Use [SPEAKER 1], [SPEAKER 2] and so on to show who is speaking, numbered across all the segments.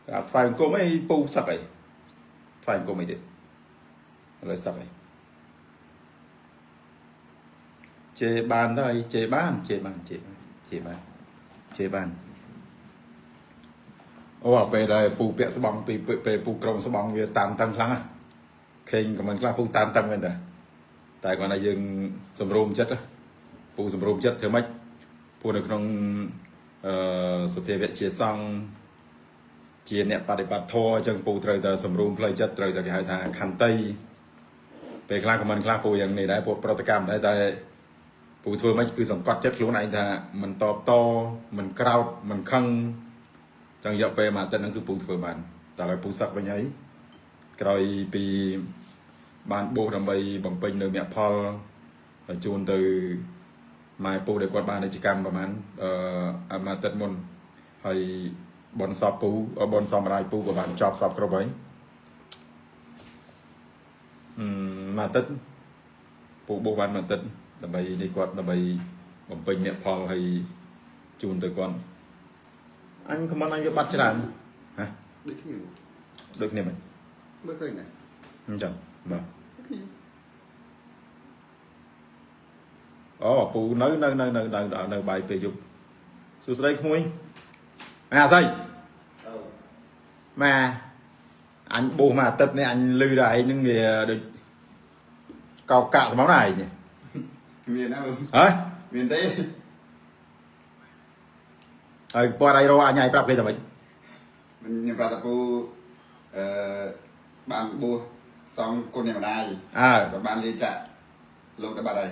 [SPEAKER 1] ក្រាបថ្វាយបង្គំអីពូសឹកអីថ្វាយបង្គំអីទៀតឥឡូវសឹកអីជេបានទៅអីជេបានជេបានជេបានជេបានជេបានអូអាពេលដែលពូពាក់ស្បង់ពីពេលពូក្រុងស្បង់វាតានតឹងខ្លាំងណាស់ខេងខមមិនខ្លះពូតានតឹងមែនតាតែគាត់ថាយើងសម្រុំចិត្តពូសម្រុំចិត្តធ្វើម៉េចពូនៅក្នុងអឺសភាវៈជាសង្ឃ ជាអ្នកបដិបត្តិធម៌អញ្ចឹងពូត្រូវតែសម្រុំផ្លូវចិត្តត្រូវតែគេហៅថាខន្តីពេលខ្លះខមមិនខ្លះពូយ៉ាងនេះដែរពូប្រតិកម្មដែរតែពូធ្វើម៉េចគឺសង្កត់ចិត្តខ្លួនឯងថាមិនតបតមិនក្រោតមិនខឹងអញ្ចឹងយកពេលមួយអាទិត្យហ្នឹងគឺពូធ្វើបានតែឥឡូវពូសឹកវិញហើយក្រោយពីបានបួសដើម្បីបំពេញនៅមគ្គផលជូនទៅម៉ែពូដែលគាត់បានអនិច្ចកម្មប្រហែលអឺមួយអាទិត្យមុនហើយ បនសពពូបនសំរាយពូក៏បានចប់សពគ្រប់ហើយអឺមួយអាទិត្យពូបោះបានមួយអាទិត្យដើម្បីនេះគាត់ដើម្បីបំពេញមគ្គផលហើយជូនទៅគាត់អញខមមិនអញវាបាត់ច្រើនហ៎
[SPEAKER 2] ដូចគ្នា
[SPEAKER 1] ដូចគ្នាមិន
[SPEAKER 2] មើលឃើញដែរ
[SPEAKER 1] អញ្ចឹងបាទ
[SPEAKER 2] ដូចគ្នា
[SPEAKER 1] អូពូនៅនៅនៅនៅនៅនៅបាយពេលយប់សួស្តីក្មួយម៉ែអាស័យ
[SPEAKER 2] អឺ
[SPEAKER 1] ម៉ែអញបោះមួយអាទិត្យនេះអញលឺដល់ឯងនឹងវាដូចកោកកាក់ស្មងណាឯងនេះ
[SPEAKER 2] មានណា
[SPEAKER 1] ហ៎
[SPEAKER 2] មានទេ
[SPEAKER 1] ហើយគាត់ឯងរកអញឯងប្រាប់គេតែម៉េច
[SPEAKER 2] ខ្ញុំប្រាប់តាពូអឺបានបួសសងគុណអ្នកម្ដាយ
[SPEAKER 1] អើ
[SPEAKER 2] ក៏បានលាចាក់លោកទៅបាត់ហើយ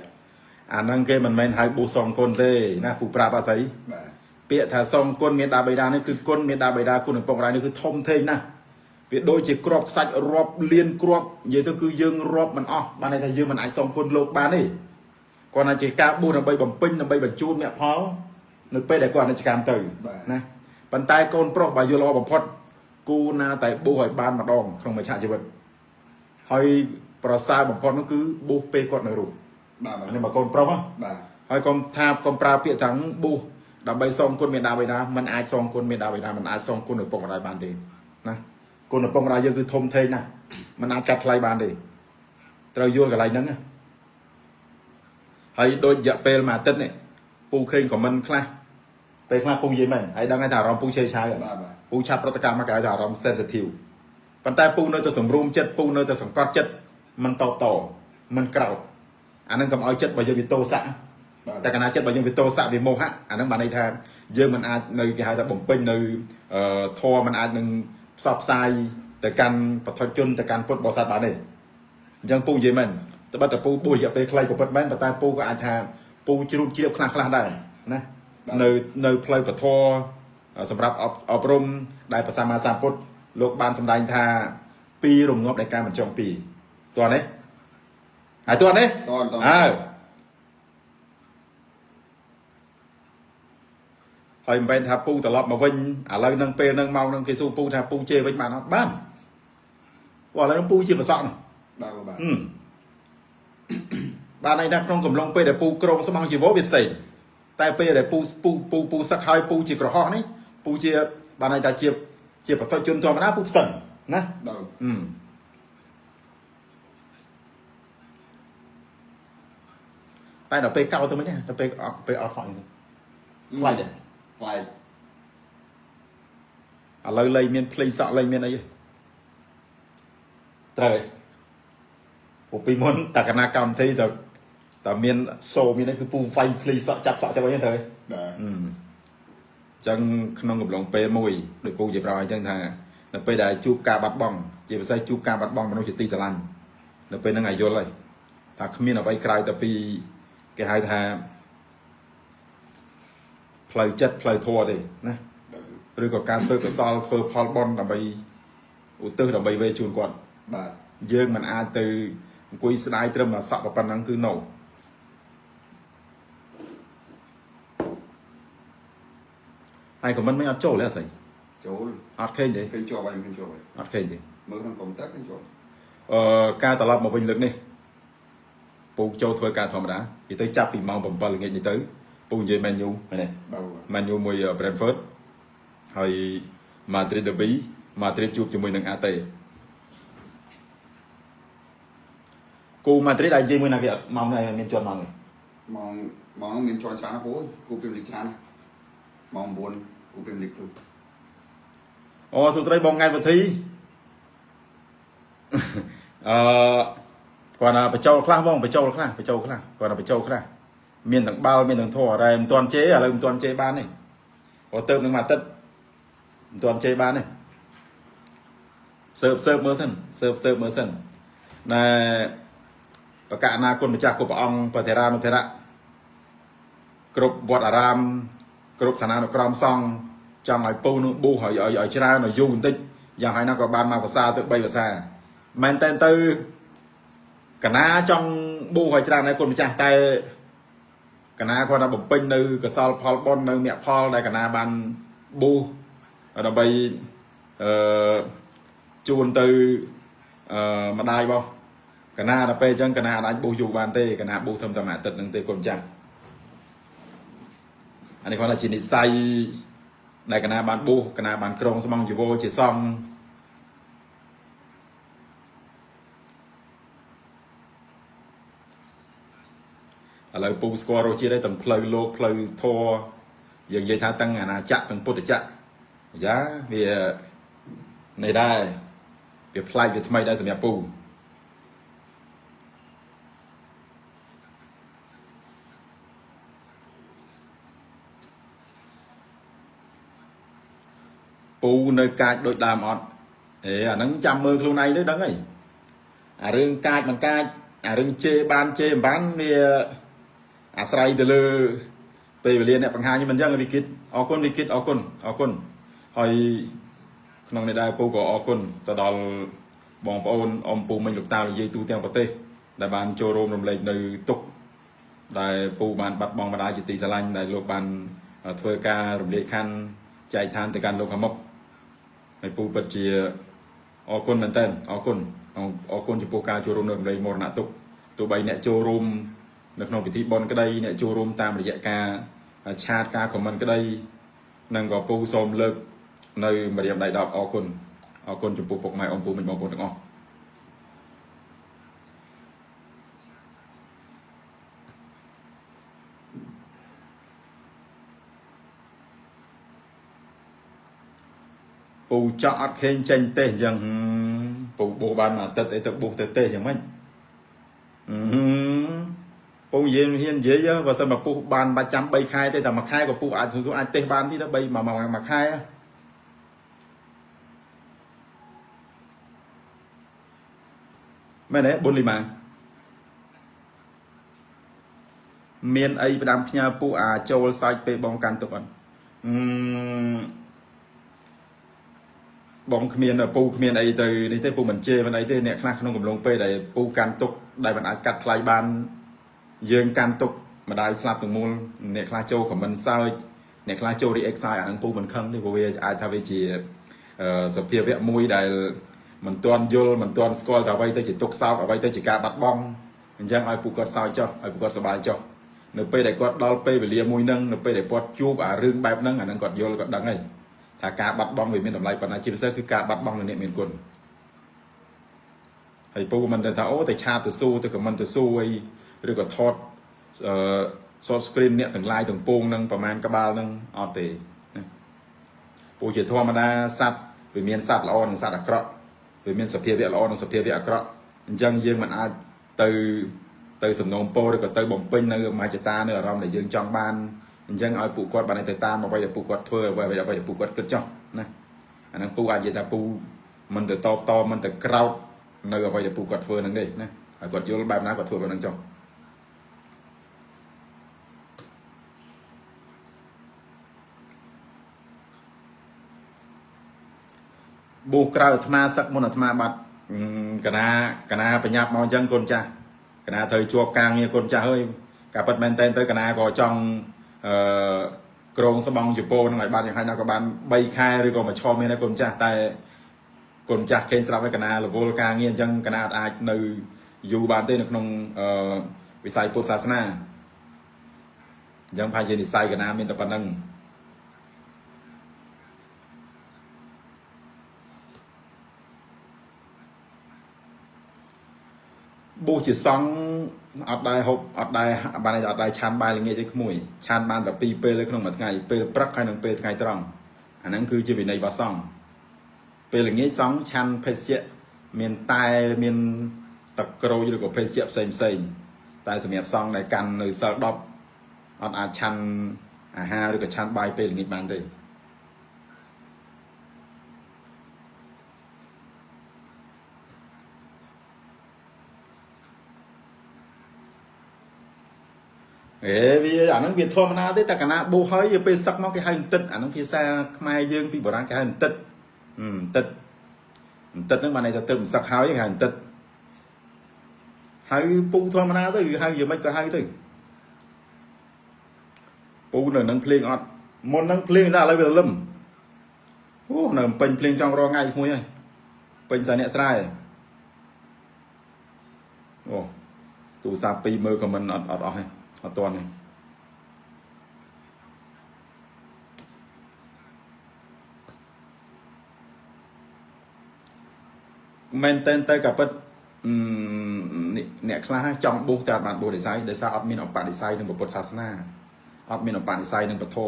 [SPEAKER 1] អាហ្នឹងគេមិនមែនហៅបួសសងគុណទេណាពូប្រាប់អស្អី
[SPEAKER 2] បាទ
[SPEAKER 1] ពាក្យថាសងគុណមេដាបេដានេះគឺគុណមេដាបេដាគុណឪពុកម្ដាយនេះគឺធំធេងណាស់វាដូចជាក្របខ្សាច់រាប់លានគ្រាប់និយាយទៅគឺយើងរាប់មិនអស់បានន័យថាយើងមិនអាចសងគុណលោកបានទេគាត់ថាជាការបួសដើម្បីបំពេញដើម្បីបញ្ជូនមគ្គផលនៅពេលដែលគាត់អនិច្ចកម្មទៅណាប៉ុន្តែកូនប្រុសបើយល់ល្អបំផុតគូណាតែបួសឲ្យបានម្ដងក្នុងមួយឆាកជីវិតហើយប្រសើរបំផុតនោះគឺបួសពេលគាត់នៅរស់
[SPEAKER 2] បាទ
[SPEAKER 1] អានេះមកកូនប្រុសហ៎
[SPEAKER 2] បាទ
[SPEAKER 1] ហើយកុំថាកុំប្រើពាក្យថាប៊ូសដើម្បីសងគុណមេដាបេដាมันអាចសងគុណមេដាបេដាมันអាចសងគុណឪពុកម្ដាយបានទេណាគុណឪពុកម្ដាយយើងគឺធំធេងណាស់มันអាចកាត់ថ្លៃបានទេត្រូវយល់កន្លែងហ្នឹងណាហើយដូចរយៈពេលមួយអាទិត្យនេះពូឃើញខមមិនខ្លះពេលខ្លះពូនិយាយមែនហើយដឹងហើយថាអារម្មណ៍ពូឆេវឆាវ
[SPEAKER 2] បាទបាទ
[SPEAKER 1] ពូឆាប់ប្រតិកម្មមកគេហៅថាអារម្មណ៍ sensitive ប៉ុន្តែពូនៅតែសម្រុំចិត្តពូនៅតែសង្កត់ចិត្តមិនតបតមិនក្រោតអាហ្នឹងកុំឲ្យចិត្តបើយើងវាតោសៈ
[SPEAKER 2] បាទ
[SPEAKER 1] តែកាលណាចិត្តបើយើងវាទោសៈវាមោហៈអាហ្នឹងបានន័យថាយើងមិនអាចនៅគេហៅថាបំពេញនៅអឺធម៌មិនអាចនឹងផ្សព្វផ្សាយទៅកាន់បទជនទៅកាន់ពុទ្ធបរិស័ទបានទេអញ្ចឹងពូនិយាយមែនត្បិតតែពូបួសរយៈពេលខ្លីក៏ពិតមែនប៉ុន្តែពូក៏អាចថាពូជ្រូតជ្រាបខ្លះខ្លះដែរណានៅនៅផ្លូវពធសម្រាប់អប់អប់រំដែលព្រះសម្មាសម្ពុទ្ធលោកបានសម្ដែងថាពីររងាប់នៃការបញ្ចុងពីរតោះនេះហើយតោះនេះ
[SPEAKER 2] តត
[SPEAKER 1] អើហើយមិនមែនថាពូត្រឡប់មកវិញឥឡូវនឹងពេលនឹងមកនឹងគេសួរពូថាពូជេរវិញបានអត់បានព្រោះឥឡូវនឹងពូជាប្រសក់នោះ
[SPEAKER 2] បាទបាទ
[SPEAKER 1] ហឹមបានន័យថាក្នុងកំឡុងពេលដែលពូក្រងស្បង់ជីវរវាផ្សេងតែពេលដែលពូពូពូពូសឹកហើយពូជាក្រហោះនេះពូជាបានន័យថាជាជាបទជនធម្មតាពូផ្សិនណា
[SPEAKER 2] បាទ
[SPEAKER 1] ហឹមតែដល់ពេលកោទៅវិញណាដល់ពេលអត់ពេលអត់សក់នេះខ្លាចទេ
[SPEAKER 2] ខ្លាច
[SPEAKER 1] ឥឡូវលែងមានភ្លេងសក់លែងមានអីទេត្រូវទេព្រោះពីមុនតាកណាកម្មវិធីតតែមានសូមានអីគឺពូវាយភ្លេងសក់ចាប់សក់ចាប់អីហ្នឹងត្រូវទេ
[SPEAKER 2] បាទ
[SPEAKER 1] អឺអញ្ចឹងក្នុងកំឡុងពេលមួយដូចពូនិយាយប្រាប់ឲ្យអញ្ចឹងថានៅពេលដែលជួបការបាត់បង់ជាពិសេសជួបការបាត់បង់មនុស្សជាទីស្រឡាញ់នៅពេលហ្នឹងឲ្យយល់ហើយថាគ្មានអ្វីក្រៅតែពីគេហៅថាផ្លូវចិត្តផ្លូវធម៌ទេណាឬក៏ការធ្វើកុសលធ្វើផលបុណ្យដើម្បីឧទ្ទិសដើម្បីវេជូនគាត់
[SPEAKER 2] បាទ
[SPEAKER 1] យើងមិនអាចទៅអង្គុយស្ដាយត្រឹមតែសក់ប៉ុណ្ណឹងគឺ no ហើយខមមិនមិនអត់ចូលទេអស្អី
[SPEAKER 2] ចូល
[SPEAKER 1] អត់ឃើញទេ
[SPEAKER 2] ឃើញជាប់ហើយឃើញជាប់ហើយ
[SPEAKER 1] អត់ឃើញទេ
[SPEAKER 2] មើលក្នុងកុំព្យូទ័រឃើញជាប់
[SPEAKER 1] អឺការត្រឡប់មកវិញលើកនេះពូចូលធ្វើការធម្មតានិយាយទៅចាប់ពីម៉ោង7ល្ងាចនេះទៅពូនិយាយ Man U មែនទេ
[SPEAKER 2] បាទបាទ
[SPEAKER 1] Man U មួយ Brentford ហើយ Madrid Derby ម៉ាឌ្រីតជួបជាមួយនឹងអាតេគូម៉ាឌ្រីតអាចនិយាយមួយណាវាម៉ោងនេះមានជាន់ម៉ោងទេ
[SPEAKER 2] ម៉ោងម៉ោងហ្នឹងមានជាន់ច្រើនណាស់ពូគូព្រីមលីកច្រើនណាស់ម៉ោង9គូព្រីមលីកពូ
[SPEAKER 1] អូសួស្តីបងង៉ែតវុធីអឺគាត់ថាបញ្ចូលខ្លះបងបញ្ចូលខ្លះបញ្ចូលខ្លះគាត់ថាបញ្ចូលខ្លះមានទាំងបាល់មានទាំងធរតែមិនទាន់ជេឥឡូវមិនទាន់ជេបានទេព្រោះទៅនឹងមួយអាទិត្យមិនទាន់ជេបានទេសើបសើបមើលសិនសើបសើបមើលសិនណែបកណាគុណម្ចាស់គ្រប់ព្រះអង្គបធេរានុធរៈគ្រប់វត្តអារាមគ្រប់ឋានានុក្រមសង្ឃចង់ឲ្យពូនឹងប៊ូសឲ្យឲ្យច្រើនឲ្យយូរបន្តិចយ៉ាងហើយណាក៏បានមកភាសាទៅ3ភាសាមែនតើទៅកណាចង់ប៊ូសឲ្យច្រើនឲ្យគុណម្ចាស់តែកណាគាត់ថាបំពេញនៅកសលផលបុណ្យនៅមគ្គផលដែលកណាបានប៊ូសដើម្បីអឺជូនទៅអឺម្ដាយរបស់កណាដល់ពេលអញ្ចឹងកណាអាចប៊ូសយូរបានទេកណាប៊ូសធ្វើតែមួយអាទិត្យនឹងទេគុណម្ចាស់អានេះគាត់ថាជានិស័យដែលកណាបានប៊ូសកណាបានក្រងស្មងជីវរជាសង្ឃឥឡូវពូស្គាល់រសជាតិហើយទាំងផ្លូវលោកផ្លូវធម៌យើងនិយាយថាទាំងអាណាចក្រទាំងពុទ្ធចក្រយ៉ាវានេះដែរវាប្លែកវាថ្មីដែរសម្រាប់ពូពូនៅកាចដូចដើមអត់អេអាហ្នឹងចាំមើលខ្លួនឯងទៅដឹងហើយអារឿងកាចមិនកាចអារឿងជេរបានជេរមិនបានវាអាស្រ័យទៅលើពេលវេលាអ្នកបង្ហាញមិនអញ្ចឹងវិគិតអរគុណវិគិតអរគុណអរគុណហើយក្នុងនេះដែរពូក៏អរគុណទៅដល់បងប្អូនអ៊ំពូមិញលោកតានិយាយទូទាំងប្រទេសដែលបានចូលរួមរំលែកនៅទុក្ខដែលពូបានបាត់បង់ម្ដាយជាទីស្រឡាញ់ដែលលោកបានធ្វើការរំលាយខណ្ឌចែកឋានទៅកាន់លោកខាងមុខហើយពូពិតជាអរគុណមែនតើអរគុណអរគុណចំពោះការចូលរួមនៅរំលែកមរណទុក្ខទោះបីអ្នកចូលរួមនៅក្នុងពិធីបុណ្យក្តីអ្នកចូលរួមតាមរយៈការ chat ការ comment ក្តីនឹងក៏ពូសូមលើកនៅម្រាមដៃ10អរគុណអរគុណចំពោះពុកម៉ែអ៊ំពូមិញបងប្អូនទាំងអស់ពូចောက်អត់ខេងចេញទេអញ្ចឹងពូបោះបានមួយអាទិត្យអីទៅបោះទៅទេអញ្ចឹងម៉េចពូនិយាយហ៊ាននិយាយបើសិនមកពុះបានបាច់ចាំ3ខែទេតែមួយខែក៏ពុះអាចអាចទេសបានទីដល់3មួយខែមែនទេប៊ុនលីម៉ាមានអីផ្ដាំផ្ញើពុះអាចចូលសាច់ពេលបងកាន់ទុកអត់អឺបងគ្មានពូគ្មានអីទៅនេះទេពូមិនជេរមិនអីទេអ្នកខ្លះក្នុងកំឡុងពេលដែលពូកាន់ទុកដែលមិនអាចកាត់ថ្លៃបានយើងកាន់ទុកម្ដាយស្លាប់ទាំងមូលអ្នកខ្លះចូល comment សើចអ្នកខ្លះចូល react សើចអានឹងពូមិនខឹងទេព្រោះវាអាចថាវាជាសភាវៈមួយដែលមិនទាន់យល់មិនទាន់ស្គាល់ថាអ្វីទៅជាទុកសោកអ្វីទៅជាការបាត់បង់អញ្ចឹងឲ្យពូគាត់សើចចុះឲ្យពូគាត់សប្បាយចុះនៅពេលដែលគាត់ដល់ពេលវេលាមួយហ្នឹងនៅពេលដែលគាត់ជួបអារឿងបែបហ្នឹងអាហ្នឹងគាត់យល់គាត់ដឹងហើយថាការបាត់បង់វាមានតម្លៃប៉ុណ្ណាជាពិសេសគឺការបាត់បង់នៅអ្នកមានគុណហើយពូមិនទៅថាអូទៅ chat ទៅស៊ូទៅ comment ទៅស៊ូអីឬក៏ថតអឺ short screen អ្នកទាំងឡាយទាំងពងនឹងប្រហែលក្បាលនឹងអត់ទេពូជាធម្មតាសត្វវាមានសត្វល្អនិងសត្វអាក្រក់វាមានសភាវៈល្អនិងសភាវៈអាក្រក់អញ្ចឹងយើងមិនអាចទៅទៅសំណូមពរឬក៏ទៅបំពេញនៅមហិច្ឆតានៅអារម្មណ៍ដែលយើងចង់បានអញ្ចឹងឲ្យពួកគាត់បានទៅតាមអ្វីដែលពួកគាត់ធ្វើអ្វីអ្វីដែលពួកគាត់គិតចោះណាអាហ្នឹងពូអាចនិយាយថាពូមិនទៅតបតមិនទៅក្រោតនៅអ្វីដែលពូគាត់ធ្វើហ្នឹងទេណាឲ្យគាត់យល់បែបណាគាត់ធ្វើបែបហ្នឹងចុះប៊ូក្រៅអាត្មាសឹកមុនអាត្មាបាត់កណាកណាបញ្ញាប់មកអញ្ចឹងកូនចាស់កណាត្រូវជាប់ការងារកូនចាស់ហើយការប៉ັດមែនតែនទៅកណាក៏ចង់អឺក្រងស្បង់ជពោនឹងឲ្យបានយ៉ាងហោចណាស់ក៏បាន3ខែឬក៏មួយឆមានដែរកូនចាស់តែកូនចាស់គេស្រាប់ឲ្យកណារវល់ការងារអញ្ចឹងកណាអាចនៅយូរបានទេនៅក្នុងអឺវិស័យពុទ្ធសាសនាអញ្ចឹងប្រហែលជានិស័យកណាមានតែប៉ុណ្្នឹង បួសជាសង្ឃអត់ដែរហូបអត់ដែរបានអត់ដែរឆានបាយល្ងាចទេក្មួយឆានបានតែពីរពេលក្នុងមួយថ្ងៃពេលព្រឹកហើយនិងពេលថ្ងៃត្រង់អាហ្នឹងគឺជាវិន័យរបស់សង្ឃពេលល្ងាចសង្ឃឆាន់ភេសជ្ជៈមានតែមានទឹកក្រូចឬក៏ភេសជ្ជៈផ្សេងផ្សេងតែសម្រាប់សង្ឃដែលកាន់នៅសិល10អត់អាចឆាន់អាហារឬក៏ឆាន់បាយពេលល្ងាចបានទេអេវាអាហ្នឹងវាធម្មតាទេតែកាលណាបួសហើយពេលសឹកមកគេហៅអន្តិតអាហ្នឹងភាសាខ្មែរយើងពីបុរាណគេហៅអន្តិតអន្តិតអន្តិតហ្នឹងបានន័យថាទៅមិនសឹកហើយគេហៅអន្តិតហៅពូធម្មតាទៅហៅយ៉ាងម៉េចក៏ហៅទៅពូនៅនឹងភ្លៀងអត់មុននឹងភ្លៀងតែឥឡូវវារលឹមអូនៅពេញភ្លៀងចង់រងថ្ងៃក្មួយហើយពេញសាអ្នកស្រែអូទូរស័ព្ទពីរមើលខមមិនអត់អត់អស់ទេអត់ទាន់ទេមែនតើទៅក៏ពិតអ្នកខ្លះចង់បួសតែអត់បានបួសដោយសារដោយសារអត់មានឧបនិស្ស័យនឹងពុទ្ធសាសនាអត់មានឧបនិស្ស័យនឹងពធអ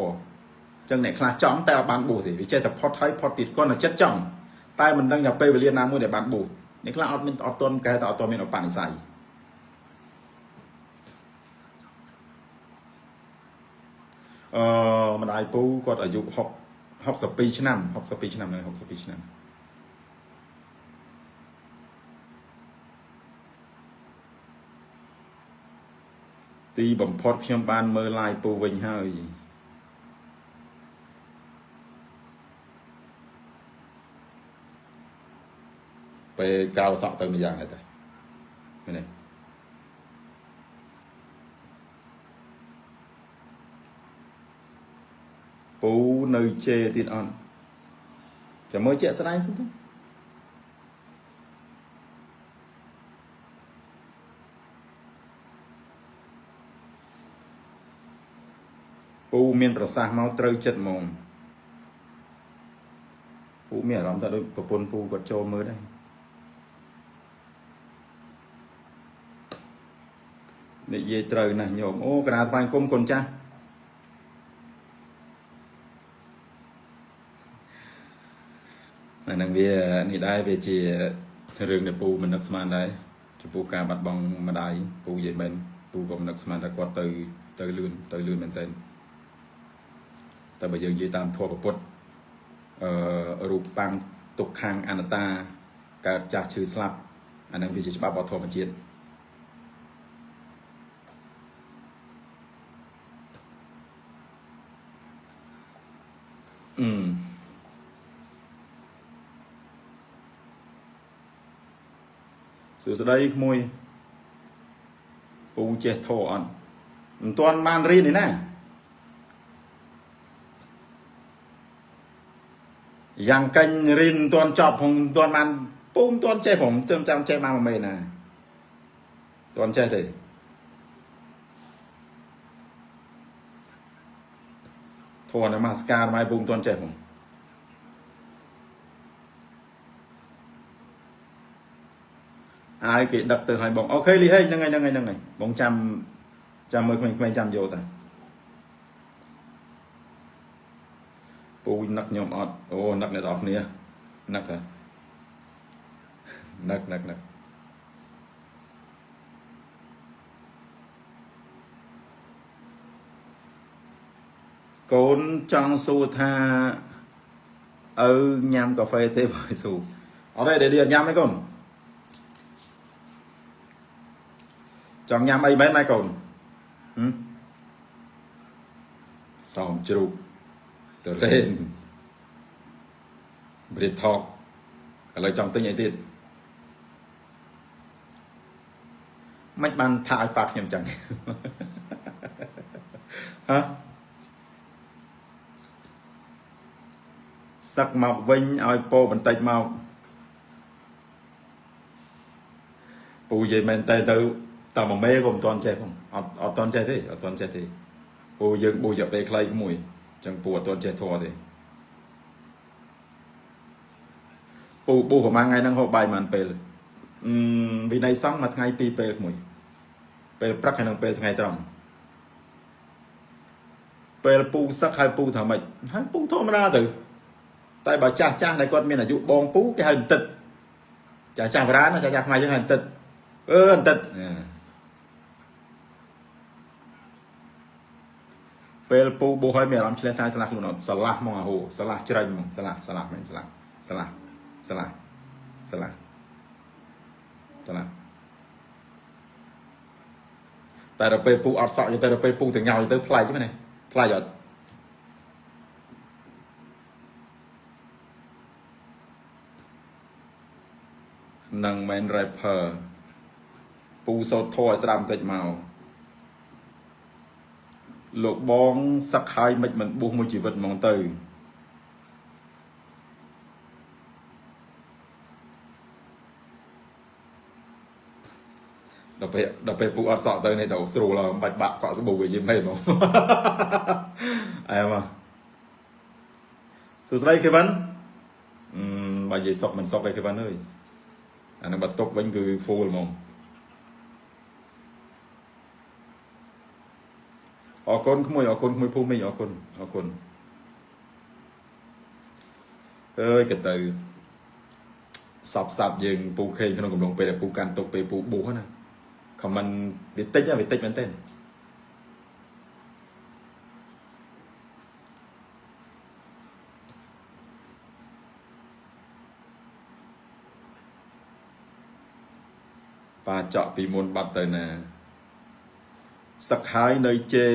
[SPEAKER 1] ញ្ចឹងអ្នកខ្លះចង់តែអត់បានបួសទេវាចេះតែផុតហើយផុតទៀតគាត់តែចិត្តចង់តែមិនដឹងថាពេលវេលាណាមួយដែលបានបួសអ្នកខ្លះអត់មានអត់ទាន់កែតែអត់ទាន់មានឧបនិស្ស័យអឺម្ដាយពូគាត់អាយុ6 62ឆ្នាំ62ឆ្នាំហើយ62ឆ្នាំទីបំផុតខ្ញុំបានមើល live ពូវិញហើយពេលក្រៅសក់ទៅម្យ៉ាងដែរតែមែនទេពូនៅជេទៀតអត់ចាំមើលជាក់ស្ដែងសិនទៅពូមានប្រសាសន៍មកត្រូវចិត្តហ្មងពូមានអារម្មណ៍ថាដូចប្រពន្ធពូគាត់ចូលមើលដែរនិយាយត្រូវណាស់ញោមអូកណាថ្វាយគុំកូនចាស់អានឹងវានេះដែរវាជារឿងដែលពូមិននឹកស្មានដែរចំពោះការបាត់បង់ម្ដាយពូនិយាយមែនពូក៏មិននឹកស្មានថាគាត់ទៅទៅលឿនទៅលឿនមែនទែនតែបើយើងនិយាយតាមធម៌ពុទ្ធអឺរូបបាំងទុក្ខខាងអនត្តាកើតចាស់ឈឺស្លាប់អានឹងវាជាច្បាប់របស់ធម្មជាតិអឺសួស្តីក្មួយពូចេះធរអត់មិនទាន់បានរៀនទេណាយ៉ាងកេញរៀនមិនទាន់ចប់ផងមិនទាន់បានពូមិនទាន់ចេះផងចាំចាំចេះបានមួយមេណាទាន់ចេះទេធរនមស្ការម៉ែពូមិនទាន់ចេះផងអាយគេដឹកទៅឲ្យបង OK លីហេងហ្នឹងហើយហ្នឹងហើយហ្នឹងហើយបងចាំចាំមើលក្មេងៗចាំយកតាពូនឹកខ្ញុំអត់អូនឹកអ្នកនរគ្នានឹកតានឹកនឹកនឹកកូនចង់សួរថាឪញ៉ាំកាហ្វេទេបើសួរអត់ទេដេលីអត់ញ៉ាំទេកូនចង់ញ៉ាំអីមែនម៉ែកូនហឹមសោមជ្រូកតរ៉េនប្រិតថកឥឡូវចង់ទិញអីទៀតមិនបានថាឲ្យប៉ាខ្ញុំចឹងហ៎សឹកមកវិញឲ្យពោបន្តិចមកពូនិយាយមែនតែទៅតើមួយមេក៏មិនទាន់ចេះផងអត់អត់ទាន់ចេះទេអត់ទាន់ចេះទេពូយើងបួសរយៈពេលខ្លីមួយអញ្ចឹងពូអត់ទាន់ចេះធေါ်ទេពូបួសប្រហែលថ្ងៃហ្នឹងហូបបាយប្រហែលពេល អឺវិន័យសង្ឃមួយថ្ងៃពីរពេលក្មួយពេលព្រឹកហើយនិងពេលថ្ងៃត្រង់ពេលពូសឹកហើយពូថាម៉េចហើយពូធម្មតាទៅតែបើចាស់ចាស់ដែលគាត់មានអាយុបងពូគេហៅបន្តិចចាស់ចាស់បុរាណណាចាស់ចាស់ខ្មែរយើងហៅបន្តិចអឺបន្តិចពេលពូបោះឲ្យមានអារម្មណ៍ឆ្លេះតែស្លាស់ខ្លួនអត់ស្លាស់ហ្មងអាហូស្លាស់ច្រាញ់ហ្មងស្លាស់ស្លាស់មែនស្លាស់ស្លាស់ស្លាស់ស្លាស់ស្លាស់តែដល់ពេលពូអត់សក់ទៅដល់ពេលពូទៅញ៉ោយទៅប្លែកមែនទេប្លែកអត់នឹងមែន rapper ពូសោតធေါ်ឲ្យស្ដាប់បន្តិចមកលោកបងសឹកហើយមិនមិនបួសមួយជីវិតហ្មងទៅដល់ពេលពូអត់សក់ទៅនេះទៅស្រួលហើយមិនបាច់បាក់កក់ស្បូវិញទេហ្មងអែមកសួស្តីខេវិនអឺបើនិយាយសុកមិនសុកឯខេវិនអើយអានឹងបើຕົកវិញគឺ full ហ្មងអរគុណក្មួយអរគុណក្មួយភូមិអរគុណអរគុណអើយក៏ទៅសពសាប់យើងពូខេងក្នុងកំឡុងពេលដែលពូកាន់ទុកពេលពូបួសណាខមមិនវាតិចវាតិចមែនទេបាចក់ពីមុនបាត់ទៅណាសឹកហើយនៅជេ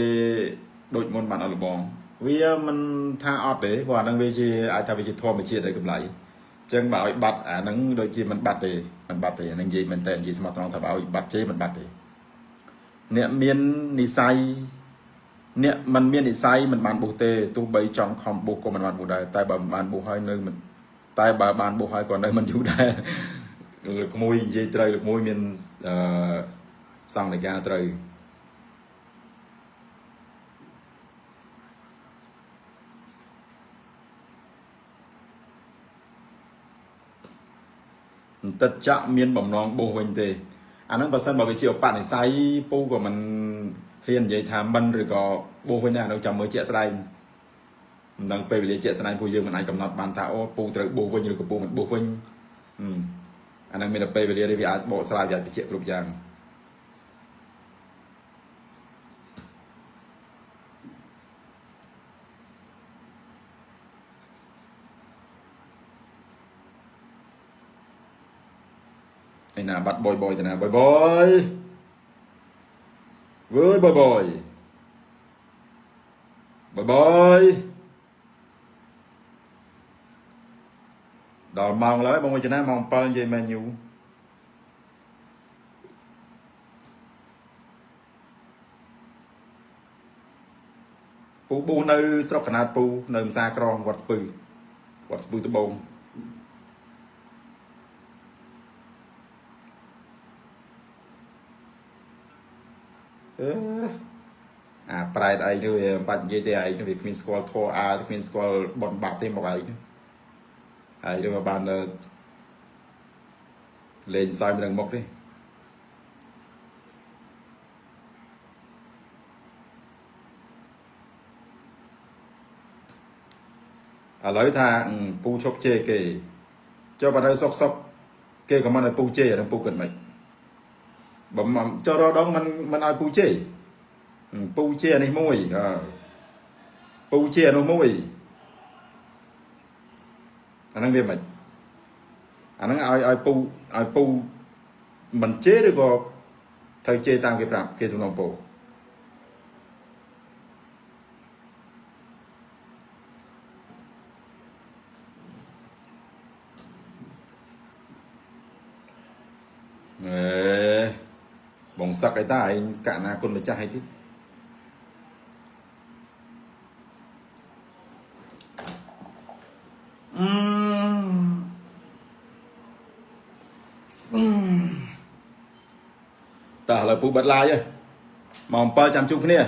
[SPEAKER 1] ដូចមុនបានអត់លបងវាមិនថាអត់ទេព្រោះអានឹងវាជាអាចថាវាជាធម្មជាតិឯកម្លៃអញ្ចឹងបើឲ្យបាត់អានឹងដូចជាមិនបាត់ទេមិនបាត់ទេអានឹងនិយាយមែនតើនិយាយស្មោះត្រង់ថាបើឲ្យបាត់ជេមិនបាត់ទេអ្នកមាននិស័យអ្នកមិនមាននិស័យមិនបានបុះទេទោះបីចង់ខំបុះក៏មិនបានបុះដែរតែបើមិនបានបុះហើយនៅមិនតែបើបានបុះហើយក៏នៅមិនយូរដែរលោកក្មួយនិយាយត្រូវលោកក្មួយមានអឺសង្ឃនិកាត្រូវបន្តិចចាក់មានបំណងបោះវិញទេអាហ្នឹងបើសិនបើវាជាឧបនិស្ស័យពូក៏មិនហ៊ាននិយាយថាមិនឬក៏បោះវិញដែរអានោះចាំមើលជាក់ស្ដែងមិនដឹងពេលវេលាជាក់ស្ដែងពូយើងមិនអាចកំណត់បានថាអូពូត្រូវបោះវិញឬក៏ពូមិនបោះវិញអាហ្នឹងមានតែពេលវេលានេះវាអាចបកស្រាយវាអាចបញ្ជាក់គ្រប់យ៉ាងឯណាបាត់បយបយទៅណាបយបយវើយបយបយបយបយដល់ម៉ោងឡើយបងមួយចំណាម៉ោង7និយាយមែនយូពូប៊ូនៅស្រុកកណាតពូនៅផ្សារក្រងវត្តស្ពឺវត្តស្ពឺត្បូងអឺអាប្រែតឯងនោះវាមិនបាច់និយាយទេឯងនោះវាគ្មានស្គាល់ធម៌អាគ្មានស្គាល់បនបាក់ទេមកឯងហើយទៅបានលេងសើចមិនដឹងមុខទេឥឡូវថាពូឈប់ជេរគេចុះបើនៅសុកសុកគេក៏មិនឲ្យពូជេរអានឹងពូគិតមិនបើចុះរដងមិនមិនឲ្យពូជេរពូជេរអានេះមួយពូជេរអានោះមួយអាហ្នឹងវាមិនអាហ្នឹងឲ្យឲ្យពូឲ្យពូមិនជេរឬក៏ត្រូវជេរតាមគេប្រាប់គេសំណងពូអេបងសឹកអីតាឯងកណាគុណម្ចាស់អីទៀតអឺតើឥឡូវពូបិទឡាយហ៎ម៉ោង7ចាំជួបគ្នា